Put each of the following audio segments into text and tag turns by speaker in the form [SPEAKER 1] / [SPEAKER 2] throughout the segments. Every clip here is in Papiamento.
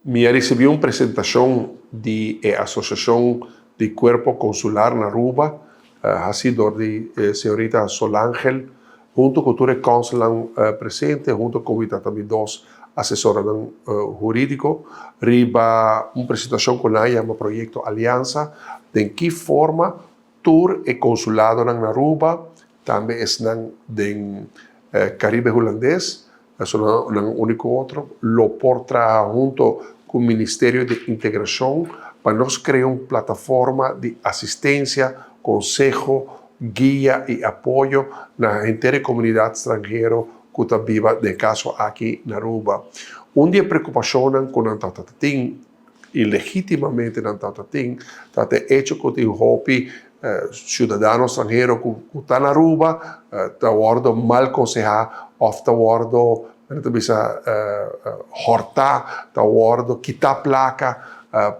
[SPEAKER 1] Mi a ricibi un presentacion di e Asociacion di Cuerpo Consular na Aruba, haci dor di señorita Solangel, hunto cu tur e consulnan presente, hunto cu mi tata mi dos asesoranan huridico, riba un presentacion cu nan a yama Proyecto Alianza, den ki forma tur e consuladonan na Aruba, tambe esnan den Caribe Hulandes, Personanan uni ku otro lo por traha hunto ku Ministerio di Integrashon pa nos krea un plataforma di asistensia, konseho, guia i apoyo na henter e komunidat stranhero ku ta biba den e kaso aki na Aruba. Un di e preokupashonnan ku nan tabata tin i legítimamente nan tabata tin, ta e echo ku tin hopi siudadano stranhero ku ta na Aruba ta wòrdu mal konsehá òf ta wòrdu, nan ta bisa, hòrtá, ta wòrdu kitá plaka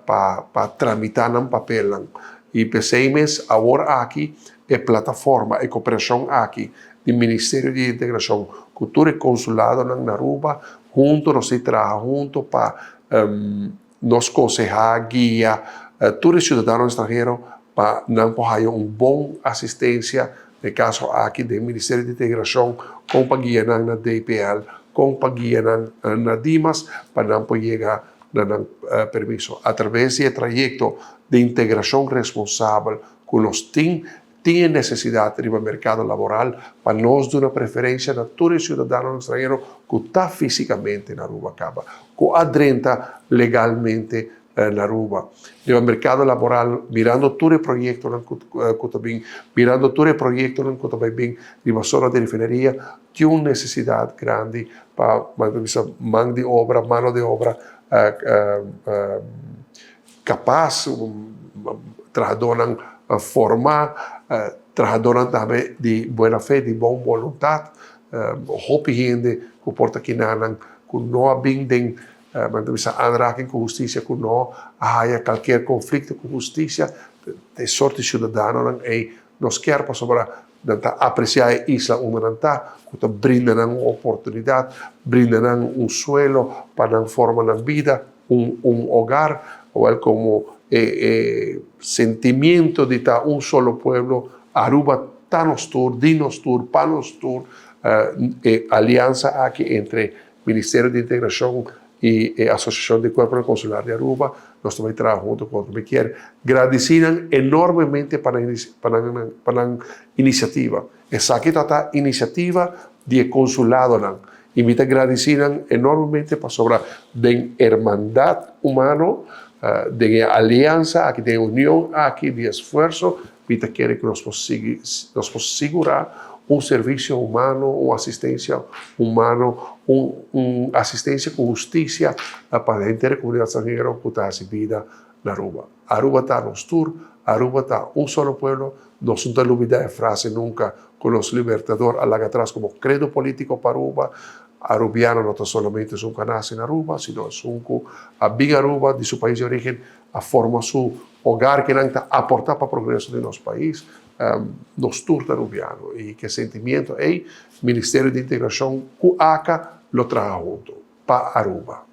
[SPEAKER 1] pa tramitá nan papelnan. I p'esei mes awor aki e plataforma, e koperashon aki di Ministerio di Integrashon ku tur e konsuladonan na Aruba huntu nos tin traha huntu pa Nos konsehá, guia tur e siudadano estranhero pa nan por haya un bon asistensia, den e kaso aki den Ministerio di Integrashon, kon pa guia nan na DPL, kon pa guia nan na Dimas pa nan por yega na nan permiso. Atraves di e trayekto di integrashon responsabel ku nos tin, Tin e nesesidat riba merkado laboral pa nos duna preferensia na tur e siudadanonan stranhero ku ta físikamente na Aruba kaba, ku a drenta legalmente na Aruba. Riba merkado laboral, mirando tur e proyektonan ku ta bin, mirando tur e proyektonan ku ta bai bin riba zona di refineria, tin un nesesidat grandi pa, bisa, man di obra, mano de obra, Kapas, trahadónan formá, trahadónan tambe di buena fe, di bon boluntat. Hopi hende ku por ta kinanan ku no a bin den, men ta bisa, aanraking ku hustisia, ku no a haya kalker konflikto ku hustisia. E sort di siudadanonan ei nos kier pasobra nan ta apresiá e isla unda nan ta, ku ta brinda nan un oportunidat, brinda nan un suelo pa nan forma nan bida. Un hogar, owel como e e sentimiento di ta un solo pueblo, Aruba ta nos tur, di nos tur, pa nos tur, e aliansa aki entre Ministerio di Integracion y e Asociacion di Cuerponan Consular di Aruba, nos ta bay traha hunto cu otro. Mi kier gradici nan enormemente pa nan pa nan pa nan iniciativa. Esaki ta ta iniciativa di e consuladonan y mi ta gradici nan enormemente pasobra den hermandad humano, den e alianza aki, den e union aki di esfuerzo, mi ta kere cu nos por sigui, nos por sigura un servicio humano, un asistencia humano, un un asistencia cu husticia pa henter e comunidad stranhero cu ta haci bida na Aruba. Aruba ta nos tur, Aruba ta un solo pueblo, nos no ta lubida e frase nunca cu nos Libertador a laga atras como credo politico pa Aruba, Arubiano no ta solamente esun cu a nace na Aruba, sino esun cu a bin Aruba di su pais di origen, a forma su hogar kinan ta aporta pa progreso di nos pais. Nos tur ta Arubiano y cu e sentimiento ey Ministerio di Integracion cu aca lo traha hunto pa Aruba.